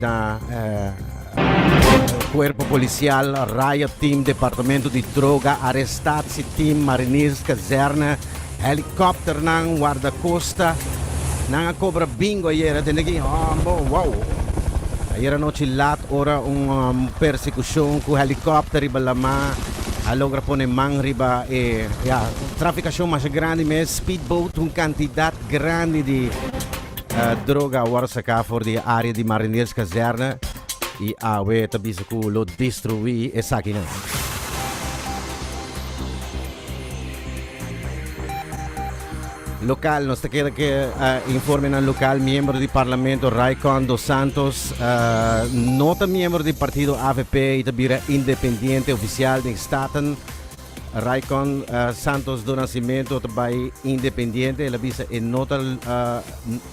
Na Cuerpo Policial, Riot Team, Departamento di Droga, Arrestatie Team, Marinierskazerne, helicopternan, Guardacosta. Nan a cobra bingo ayera, tende ki hombo, wow. Ayera nochi laat ora un persecucion cu helicopter riba lama a logra pone man riba e, ya, traficacion masha grandi mes, speedboat, un cantidad grandi di Droga a wòrdu saká for di e área di Marinierskazerne i awe ta bisa ku lo destruí esakinan. Lokal, nos ta keda ke informenan lokal, miembro di parlamento Raikon dos Santos no ta miembro di partido avp i ta bira independiente ofisial den Staten. Raikon Santos do Nascimento ta bai independiente, el a bisa e no ta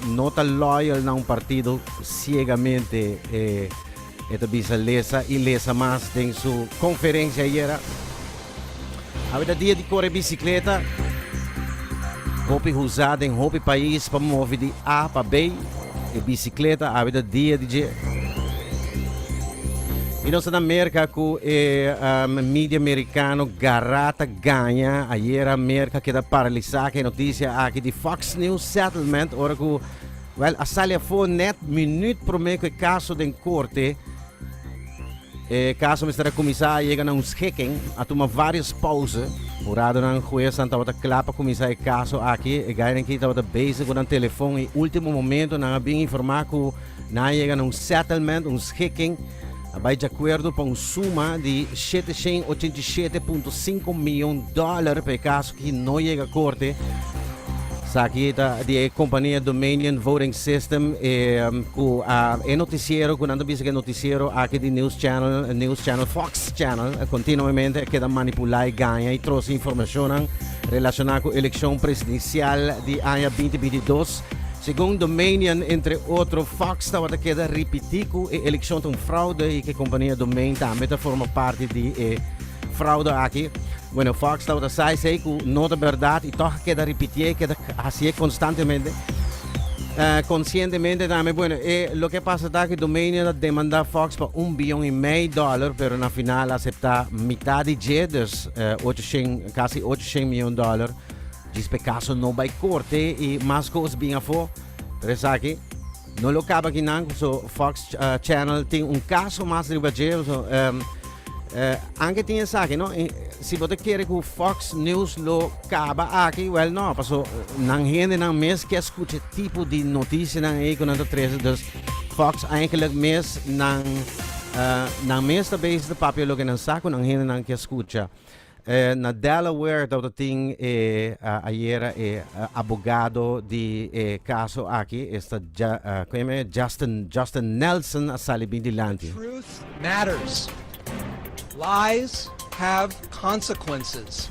no ta loyal na un partido ciegamente, e e ta bisa lesa y lesa mas den su conferencia ayera. Awe ta dia di core bicicleta, hopi usa den hopi pais pa move di A pa B. E bicicleta awe ta dia di dje. Y nos ta na Merca cu e media mericano gara ta gaña. Ayera Merca keda paralisa cu e noticia aki di Fox News settlement ora cu, well, a sali afo net minuut prome cu e caso den corte. E caso mester a cuminsa a yega na un schikking, a tuma varios pauze. Huradonan, huesnan tabata cla pa cuminsa e caso aki. E gainan aki tabata bezig cu nan telefon y ultimo momento nan a bin informa cu nan a yega na un settlement, un schikking. A bay djacuerdo pa un suma di 787.5 miyon dollar pa e caso aki no yega corte. Esaki ta di e compania Dominion Voting System e cu a e noticiero cu nan ta bisa cu e noticiero aki di News Channel, News Channel, Fox Channel continuamente a keda manipula y gaña y troce informacionnan relaciona cu eleccion presidencial di aña 2022. Segun Dominion, entre otro, Fox tabata keda ripiti cu e eleccion ta un fraude y cu e compania Domain tambe ta forma parti di e fraude aki. Bueno, Fox tabata sa esei ku no ta bèrdat i tòg a keda ripitié, keda hasié konstantemente. Konsientemente tambe. Bueno, e loke a pasa ta ku Dominion a demandá Fox pa un bion i mei dòler, pero na final a aseptá mitá di dje, dus 800, kasi 800 mion dòler. Djis pa e kaso no bai korte i mas kos bin afó. Pero esaki no lo kaba akinan, so Fox Channel tin un kaso mas riba dje. So, anke tin esaki, no? Si bo ta kere ku Fox News lo kaba aki, wel no, paso nan hendenan mes ke skucha tipo di notisianan ei ku nan ta trese, dus Fox eigenlijk mes nan nan mes ta bezig ta papia loke nan sa ku nan hendenan ke skucha. Na Delaware tabata tin e ayera e abogado di e caso aki, esta Justin, Justin Nelson a sali bin dilanti. Truth matters. Lies have consequences.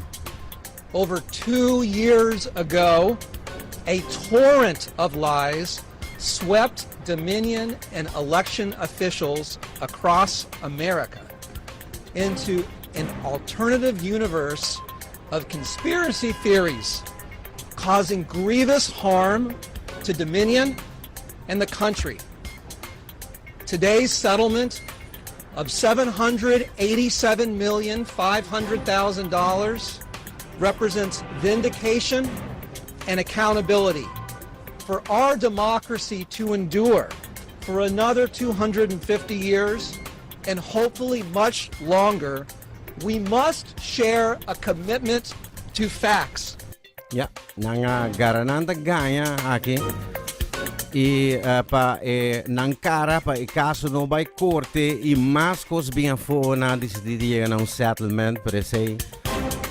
Over two years ago, a torrent of lies swept Dominion and election officials across America into an alternative universe of conspiracy theories, causing grievous harm to Dominion and the country. Today's settlement of $787,500,000 represents vindication and accountability for our democracy to endure for another 250 years and hopefully much longer, we must share a commitment to facts. Ja, nan a gara nan ta gaña aki. I uh, pa e nan cara pa e caso no bai corte i mas cos bin afo nan decidi di yega na un settlement, pero esei,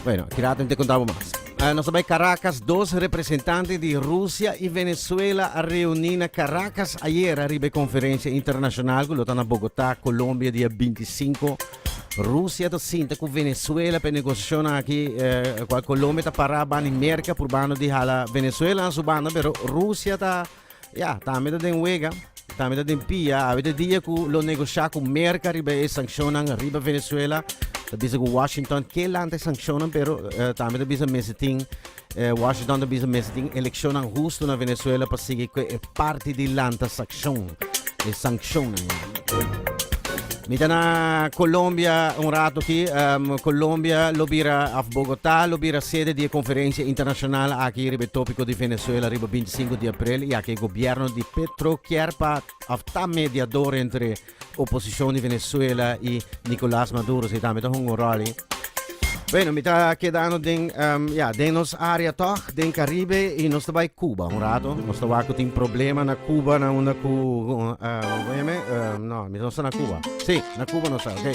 bueno, kirato te contabo mas. Uh, nos bai Caracas, dos representante di Rusia i Venezuela a reuni na Caracas ayer ariba e conferencia internacional cu lo ta na Bogotá, Colombia dia 25. Rusia ta sinta ku Venezuela pa e negosiashonnan aki, eh, kual Colombia ta pará banda i Merka purbando di hala Venezuela na su banda, pero Rusia ta, ya, tambe ta den wega, tambe ta den pia. Awe ta dia ku lo negoshá ku Merka riba e sankshonnan riba Venezuela. Ta bisa ku Washington ke lanta e sankshonnan, pero eh, tambe ta bisa mester tin eh, Washington ta bisa mester tin elekshonnan hustu na Venezuela pa sigui ku e parti di lanta sankshon. E sankshonnan. Mi ta na Colombia un rato aki. Colombia lo bira, of Bogotá lo bira sede di e konferensia internashonal aki riba e tópiko di Venezuela riba 25 di aprel i aki e gobièrnu di Petro kier pa of ta mediador entre oposishon di Venezuela i Nicolás Maduro. Si tambe ta hunga un ròl ei. Bueno, mi ta kedando den, ya, den nos área tòg, den Caribe i nos ta bai Cuba un rato. Nos ta wak ku tin problema na Cuba na unda ku, um, hoe yama e? No, mi no sta na Cuba. Sí, na Cuba nos ta, ok.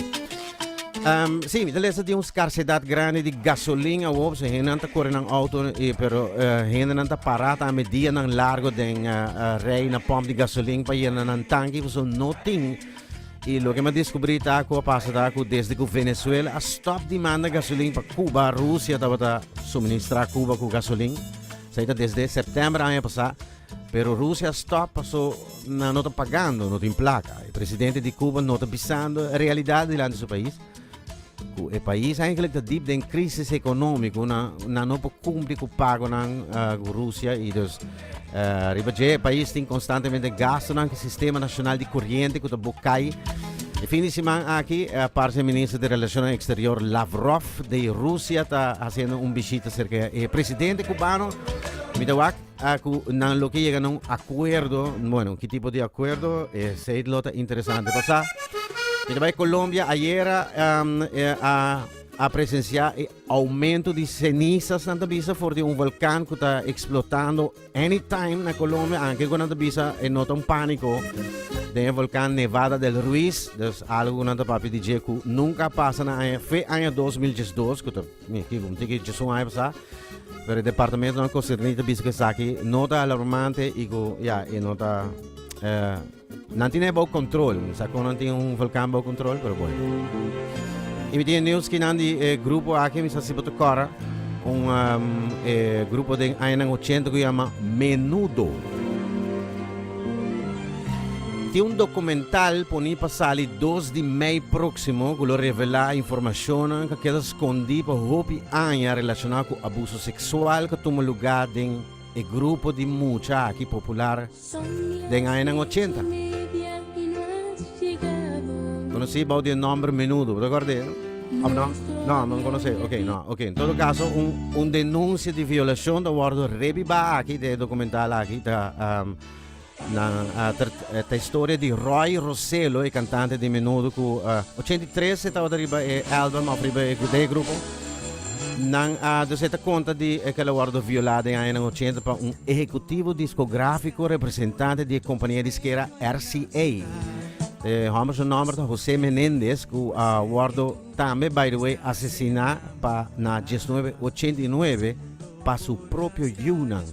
Sí, mi ta lesa di un skarsedat grandi di gasolin awor, so hendenan ta kore nan auto, i, pero uh, hendenan ta para tambe dianan largo den uh, rij na pomp di gasolin pa yena nan tanki, pasobra no tin. I loke mi a descubrí ta cu a pasa ta cu desde cu Venezuela a stop di manda gasolin pa Cuba, Rusia tabata suministra Cuba cu gasolin. Esei ta desde september aña pasá. Pero Rusia a stop paso nan no ta pagando, no tin placa. E presidente di Cuba no ta bisando e realidad dilanti su pais. Cu e pais eigenlijk ta diep den crisis economico, nan, nan no por cumpli cu pagonan uh, cu Rusia y dus uh, riba dje e pais tin constantemente gastonan cu sistema nacional di corriente cu ta bocai. E fin di siman aki, uh, parce minister de Relaciones Exterior Lavrov de Rusia ta haciendo un visita cerca e presidente cubano. Mi ta wak a cu nan lo ke yega na un acuerdo, bueno, ki tipo di acuerdo, esey lo ta interesante pa sa. Mi ta bai Colombia ayera um, eh, a, a presencia e aumento di cenizas nan ta bisa for di un volcán cu ta explotando anytime na Colombia, aunque cu nan ta bisa e no ta un panico den e volcán Nevada del Ruiz, dus algo cu nan ta papia di dje cu nunca a pasa na aña, fe aña 2012, cu ta, mi, kico, mi tin ki djesun aña pasa, Pero e departamentonan concerní ta bisa cu esaki no ta alarmante y cu ya e no ta eh, nan tin e bou control. Mi sa con nan tin un volcán bou control, pero bueno. Y mi tin e nieuws kinan di e grupo aki, mi sa si bo ta cora, un um, e grupo den añanan 80 cu yama Menudo. Tin un documental poni pa sali 2 di mei proximo cu lo revela informacionnan cu a keda scondi pa hopi aña relaciona cu abuso sexual cu a tuma luga den e grupo di mucha aki popular den añanan 80. Conoci bao di e nomber Menudo, bo ta acorda e? Of no? No, no conoce. Ok, no. Ok, en todo caso un un denuncia di violacion ta wordo rebiba aki den e documental aki ta um, Nan a ta historia di Roy Rosello, e cantante di Menudo cu 83 e tabata riba e album of riba e den e grupo. Nan a dus e ta conta di e ke el a wordo viola den añanan 80 pa un ehecutivo discografico representante di e compania diskera RCA. E homber su nomber ta Jose Menendez cu a wordo tambe by the way asesina pa na 1989 pa su propio yiunan.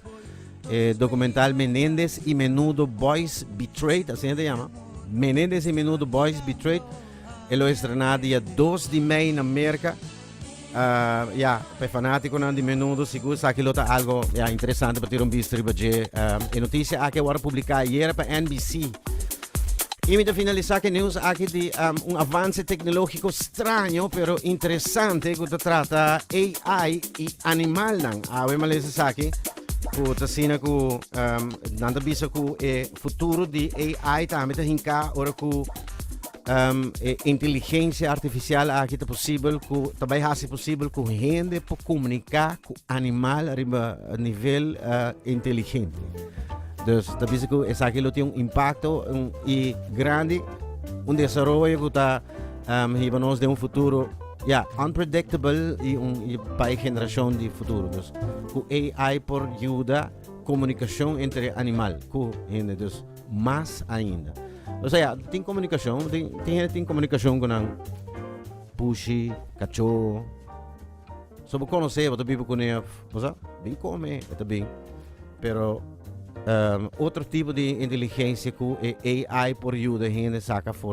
E documental Menendez y Menudo Boys Betrayed, asina ta yama, Menendez y Menudo Boys Betrayed, e lo estrena dia 2 di mei na Merca. Uh, ya, pa e fanaticonan di Menudo, sigur esaki lo ta algo ya, interesante pa tira un bista riba dje. E noticia aki a worde publica ayera pa NBC. Y mi ta finalisa cu e nieuws aki di un avance tecnologico straño pero interesante cu ta trata AI y animalnan. Awe mi a lesa esaki. Ku ta asina ku um, nan ta bisa ku e futuro di AI tambe ta hinká ora ku um, e inteligencia artificial aki ta posibel ku ta bai hasi posibel ku hende por komuniká ku animal riba nivel uh, inteligente. Dus ta bisa ku esaki lo tin un impacto un, i grandi, un desaroyo ku ta um, hiba nos den un futuro ya, unpredictable i un i pa e generacion di futuro. Dus ku AI por yuda komunikashon entre animal ku hende, dus mas ainda. O sea, tin komunikashon, tin, tin hende tin komunikashon ku nan pushi, kachó. So bo konosé, bo ta biba kuné, bo sa, bin kome, e ta bin. Pero um, otro tipo di inteligensia ku e AI por yuda hende saka for.